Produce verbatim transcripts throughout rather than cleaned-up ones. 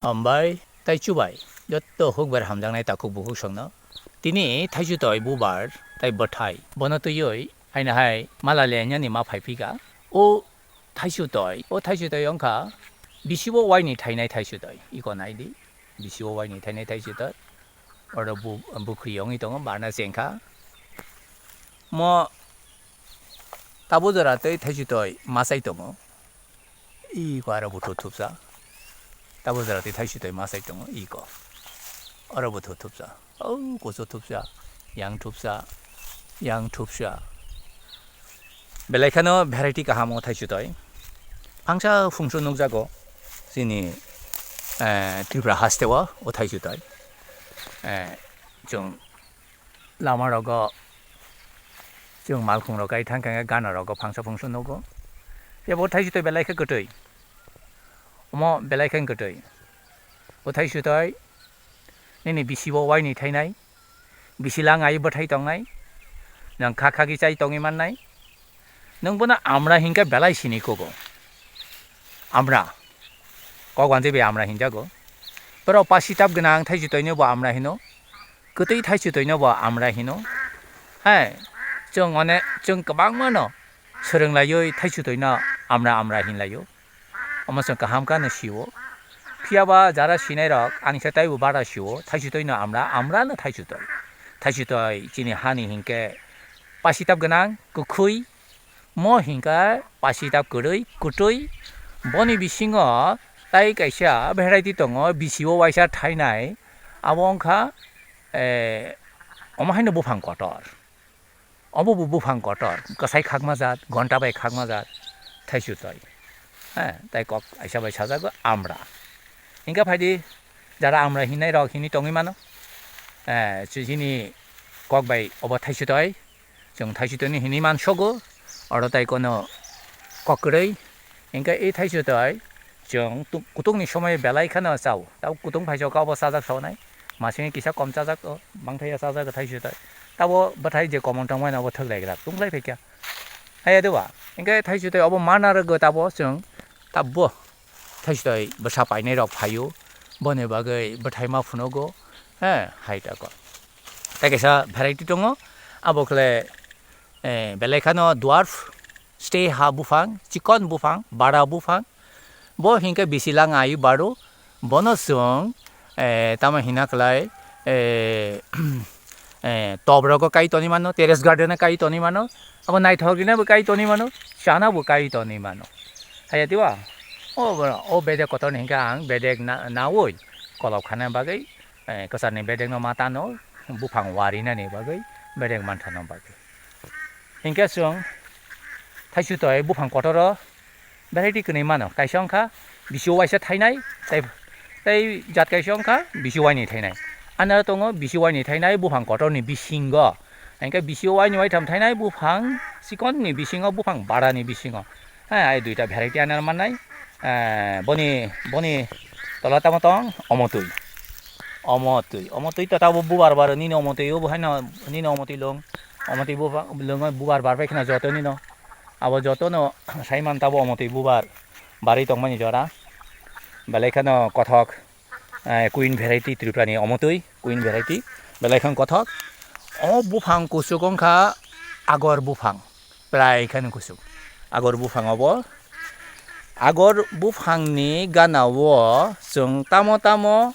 Hambai, tei chubai, jotto hukbar hamjaknai takhuk bukhuk songno. Tini thaisutoi bubar tei bwthai, bono twiwi haino hai mala lengya ni ma phaiphika. O thaisutoi, o thaisutoi wngkha bisibo waini thainai thaisutoi, iko naidi, bisibo waini thainai thaisutoi. Oro bu-, bukhri wngwi tongo, barna chengkha. Mo tabo jora tei thaisutoi machai tongo. Iko aro buthu thupsa. Tabo jora tei thaisutoi machai tongo, iko. Oro buthu thupsa. O kusu thupsa, yang thupsa, yang thupsa. Belai kheno variety kaham o thaisutoi. Phangsa phungsa nukjago chini, eh, Tripura hasteo o thaisutoi. Eh, chwng lama rogo chwng malkhung rok kai thang khe gana rogo phangsa phungsa nugo. Ebo thaisutoi belai khe kwtwi. Omo belai khe kwtwi. O thaisutoi nini bisibo waini thainai, bisi lang ai bwthai tongnai, nwng kha khagwi chai tongwi mannai. Nwng bono amra hinkhe belai sini kugo. Amra. Kok wanjwi bai amra hinjago. Borok pasitab gwnang thaisutoi no bo amra hino. Kwtwi thaisutoi no bo amra hino. Hai, chwng one, chwng kwbangma no swrwng laiwi thaisutoi no amra amra hin laio. Omo chwng kaham khe no sio. Phiya ba jara sinai rok ani se taibo bara sio. Thaisutoi no amra, amra no thaisutoi. Thaisutoi chini hani hinkhe pasitab gwnang, kwkhwi, mo hinkhe pasitab kwrwi, kwtwi. Boni bisingo tai kaisa variety tongo, bisibo waisa thainai. Abo wngkha, eh, omo haino buphang kotor. Obo bo buphang kotor, kwsai khakma jat, ghonta bai khakma jat, thaisutoi. Eh, tai kok kaisa bai sajago amra. Hinkhe phaidi, jara amra hinai rok hinwi tongwi mano. Eh, chini kok bai obo thaisutoi. Chwng thaisutoi ni hinwi mansogo, oro tai kono kok kwrwi. Hinkhe e thaisutoi chwng tu-, kutung ni somoi belai kheno chao. Tabo kutung phai chao, abo chajak sonai. Masini kisa kom chajak o, bangthaya chajak o thaisutoi. Tabo bwthai je komon tongmani abo thwk lai gra, tungklai phaikha. Haya de ba? Hinkhe thaisutoi obo mana rwgo tabo chwng, tabo. Thaisutoi bwsa painai rok phaio, boni bagwi bwthai ma phunugo, he, hai tako. Tei kaisa variety tongo, abo khle, eh, belai khano dwarf, stay ha buphang, chikon buphang, bara buphang, bo hinkhe bisi lang ai baro, bono chwng, eh, tamo hina khlai, eh, eh, top rogo kai toni mano, terrace garden o kai toni mano, abo naithok rina bo kai toni mano, chana bo kai toni mano. Haya diwa? O, o bedek kotor ni hinkhe ang bedek na-, nawi kolok khana bagwi, eh, kwchar ni bedek no ma tano buphang warinani bagwi bedek mantha no bagwi. Hinkhe chwng thaisutoi buphang kotor o variety kwnwi mano. Kaisa wngkha bisi waisa thainai, tei, tei jat kaisa wngkha bisi waini thainai. Ani aro tongo bisi waini thainai buphang kotorni bisingo. Hinkhe bisi waini waitham thainai buphang chikonni bisingo, buphang barani bisingo. Hai, hai duita variety ani aro mannai. Eh, boni, boni tola tamo tong, omotwi. Omotwi, omotwi to tabo bubar bar, nini omotwi, obo haino, nini omotwi lung. Omotwi buba-, lung bubar bar bai khna joto nino. Abo jotono sai man tabo omotwi bubar barwi tongmani jora. Belai kheno kothok, eh, queen variety Tripura ni omotwi, queen variety. Belai kheno kothok. O buphang kuchuk wngkha agor buphang. Prai kheno kuchuk. Agor buphang obo. Agor buphang ni gana o chwng tamo tamo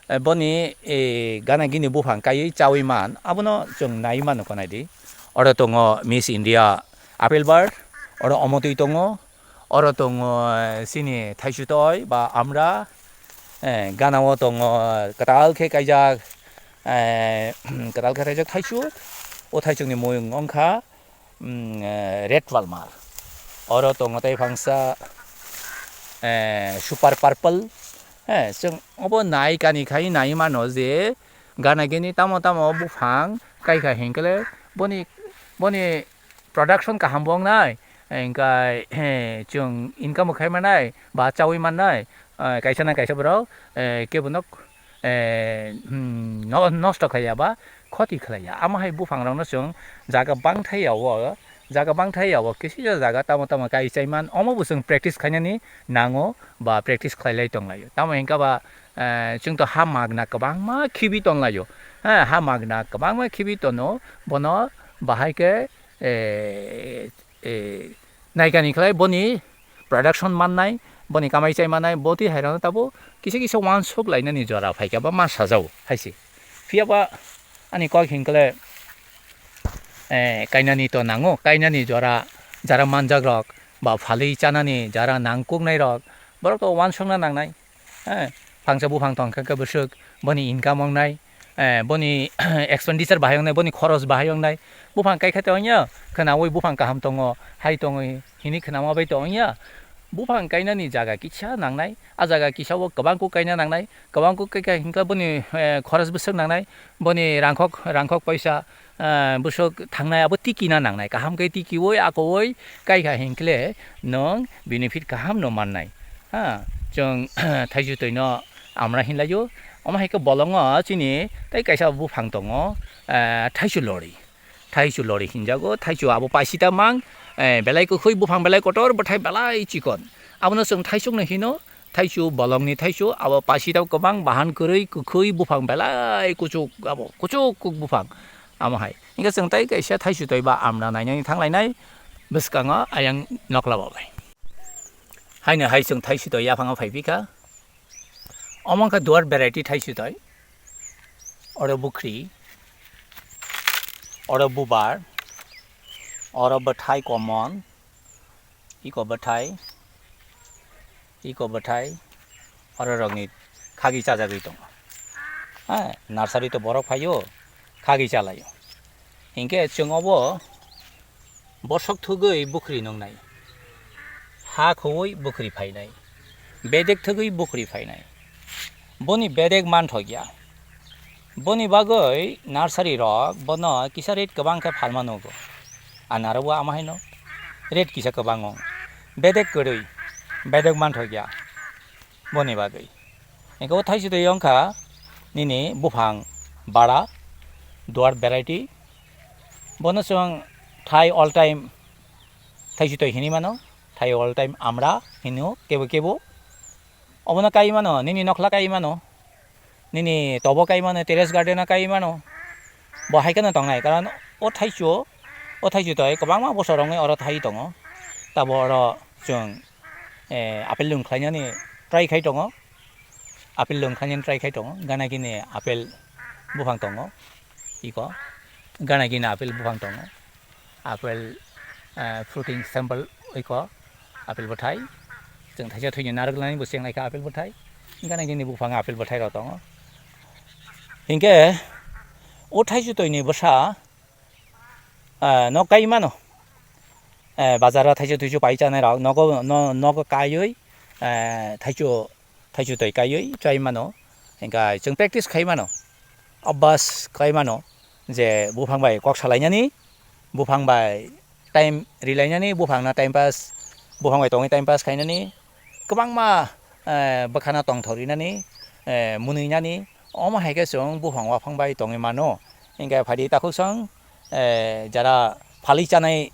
Eh, boni, eh, gana gini buphang kaiwi chawi man, abono chwng nai mano kho nai di. Oro tongo Miss India apple bird, oro omotwi tongo, oro tongo, eh, chini thaisutoi ba amra, eh, gana o tongo kwtal khe kaijak, eh, kwtal khe kaijak thaisut, o thaisukni mung wngkha, mm, eh, red palmer. Oro tongo tei phangsa, eh, super purple. Eh, chwng obo nai kani khai nai mano je gana gini tamo tamo buphang kai kha hinkhe le boni, boni production kaham bo wngnai. Hinkhe, eh, chwng income bo khai mannai ba chawi mannai. Eh, kaisa na kaisa borok, eh, kebo nok eh, hmm, no-, nosto khlaiya ba khoti khlaiya. Amo hai buphang rokno chwng jaga bangthai ya o Jaga bangthai abo kisa jaga tamo tamo kai chaiman, omo bo chwng practice khainani nango ba practice khlailai tonglaio. Tamo hingkha ba, eh, chwngto ha magna kwbangma khibi tonglaio. Ha, ha magna kwbangma khibi tono, bono bahai khe, eh, eh, naikani khlai boni production mannai, boni kamai chai mannai, botwi hairokno tabo kisa kisa uansuk lainani jora phaikha ba ma sajao haise. Phiya ba ani kok hinkhle, eh, kainani to nango, kainani jora, jara manjak rok ba phalwi chanani jara nangkuknai rok, borok to uansukna nangnai. Eh, phangsa buphang tongkha khe bwswk boni income wngnai, eh, boni expenditure bahai wngnai, boni khoros bahai wngnai. Buphang kaikha tongya, khwnaui buphang kaham tongo, hai tongo hini khwnama bai tongya. Buphang kainani jaga kisa nangnai, a jaga kisa o kwbang kuk kaina nangnai, kwbang kuk kaikha hinkhe boni, eh, khoros bwswk nangnai, boni rangkhok, rangkhok paisa, ah, bwswk thangnai abo tikina nangnai, kaham khe tikiui akoui kaikha hinkhle nwng benefit kaham no mannai. Ha, chwng thaichutwi no amra hinlaio, omo hai khe bolongo chini tei kaisa buphang tongo, ah, thaichu lori, thaichu lori hinjago, thaichu abo paisita mang, eh, belai kwkhwi buphang belai kotor bwthai belai chikon, abono chwng thaisukno hino. Thaichu bolongni thaichu abo pasitao kwbang bahan kwrwi kwkhwi buphang belai kuchuk abo kuchuk kuk buphang amo hai. Hingkhe chwng tei kaisa thaichu toi ba amra nainani thanglainai bwskango ayang nokla bo bai. Haino hai chwng thaichu toi yaphango phai phikha. Omo wngkha duar variety thaichu toi. Oro bukhri, oro bubar, oro bwthai common, iko bwthai, iko bwthai, oro rokni khagi chajagwi tongo. Ha, nursery to borok phaio, khagi chalaio. Hinkhe chwng obo bosok thugwi bukhri nungnai, ha khowui bukhri phainai, bedek thugwi bukhri phainai. Boni bedek manthokya. Boni bagwi nursery rok bono kisa rate kwbang khe phalma nugo. Anaro bo ama haino rate kisa kwbang o. Bedek kwrwi, bedek manthokya boni bagwi. Hingke o thaichutwi wngkha nini buphang bara, duar variety. Bono chwng thai all time thaichutwi hinwi mano, thai all time amra hino kebo kebo. Obono kai mano, nini nokla kai mano. Nini tobo kai mano, terrace garden o kai mano. Bo hai kheno tongnai, karon o thaichu, o thaichu toi kwbangma bosor wngwi oro thai tongo. Tabo oro chwng, eh, apple lung khlainani try khai tongo. Apple lung khlainani try khai tongo. Gana gini apple buphang tongo. Iko gana gini apple buphang tongo. Apple, eh, fruiting sample oiko apple bwthai. Chwng thaisa thwini narwk nani bo cheng naikha apple bwthai. Gana gini buphang apple bwthai rok tongo. Hinkhe o thaichu toini bwsa, eh, nok kai mano. Eh, bazaro thaichu thuichu pai chanai rok nogo, no-, nogo kaiwi, eh, thaichu, thaichu toi kaiwi chai mano. Hinkhe chwng practice khai mano. Abbas khai mano je buphang bai kok salainani, buphang bai time rilainani, buphangno time pass, buphang bai tongwi time pass khainani, kwbangma, eh, bwkhano tongthok rinani, eh, mwnwi nani, omo hai khe chwng buphang waphang bai tongwi mano. Hinkhe phaidi takhuk chwng, eh, jara phalwi chanai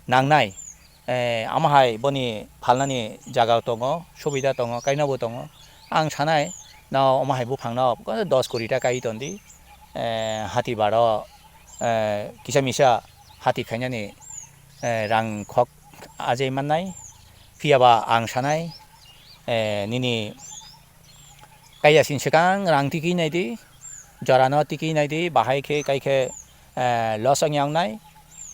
nangnai, eh, amo hai boni phalnani jaga tongo, subida tongo, kainabo tongo. Ang sanai, no omo hai buphangno dos kuri ta kai tondi, eh, hati baro, eh, kisa misa hati khainani, eh, rang khok ajai mannai. Phiyaba ang sanai, eh, nini kaiya sin swkang rang tikwi naidi, jorano tikwi naidi, bahai khe kai khe, eh, loss wngya wngnai,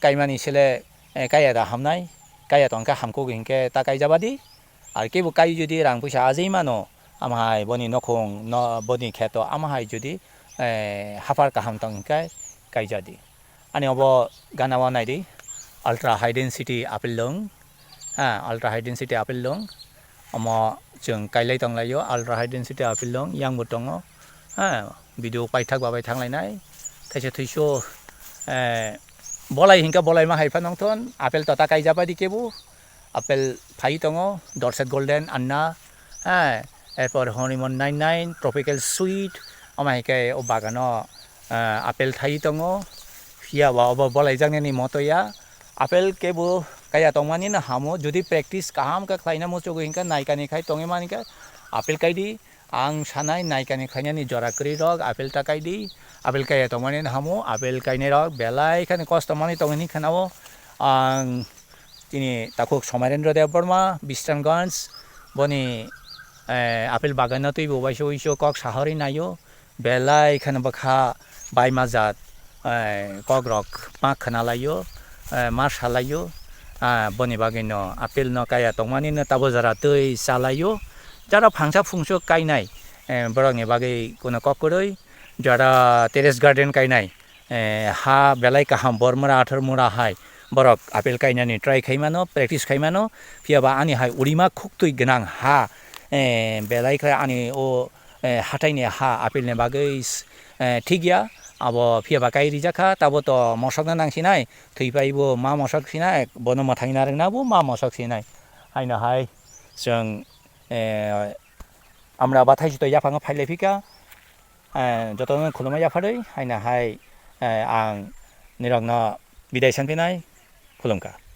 kaimani sele, eh, kaiya da hamnai, kaiya tongkhe hamkuk hinkhe ta kaijabadi, ar kebo kai jodi rang puisa ajai mano, amahai boni nokhung no, boni kheto amahai jodi, eh, haphar kaham tong hinkhe kaijadi. Ani obo gana o naidi, ultra high density apple dong. Ha, ultra high density apple dong. Omo chwng kailai tonglaio, ultra high density apple dong, yang bo tongo. Ha, video paithak babai thanglainai. Thaisa thuisu, eh, bolai hinkhe bolai ma hai pha nongthon, apple tota kaijabadi kebo. Apple phai tongo, Dorset Golden, Anna, ha, erpor Honeymoon nine nine, Tropical Sweet, omo hai khe o bagano, ah, apple thai tongo. Phiya ba obo bolaijak nini moto ya, Apple kebo kaya tongmani no hamo, jodi practice kaham khe khlaina muchugwi hinkhe naikani khai tongwi mani khe apple kaidi. Ang sanai naikani khlainani jora kwrwi rok apple ta kaidi. Apple kaya tongmani no hamo, apple kainai rok belai khani kosto manwi tongwi hinwi khanao. Ang chini takhuk Somairendra Debbarma, Bisramganj, boni, eh, apple bagan no twibo uaisa uiso kok sahorwi naio. Belai kheno bwkha baima jat, eh, kokrok ma khwnalaio, eh, ma salaio, ah, boni bagwino apple no kaya tongmani no tabo jora twi chalaio. Jara phangsa phungso kainai, eh, borokni bagwi kuno kok kwrwi, jara terrace garden kainai, eh, ha belai kaham bor mura athar mura hai borok apple kainani try khaimano, practice khaimano, phiyaba ani hai urima khuktwi gwnang ha, eh, belai khe ani o eh, hataini ha apple ni bagwi, eh, thik ya, abo phiyaba kai rijak kha, tabo to mosok no nang sinai, thwi pai bo ma mosok sinai, bono mwthangwi narwkna bo ma mosok sinai. Haino hai chwng, eh, amra bathai sito yaphango phai lai phika, eh, jotono khulumma yapharwi, haino hai, eh, ang nirokno bidai san phinai, khulumkha.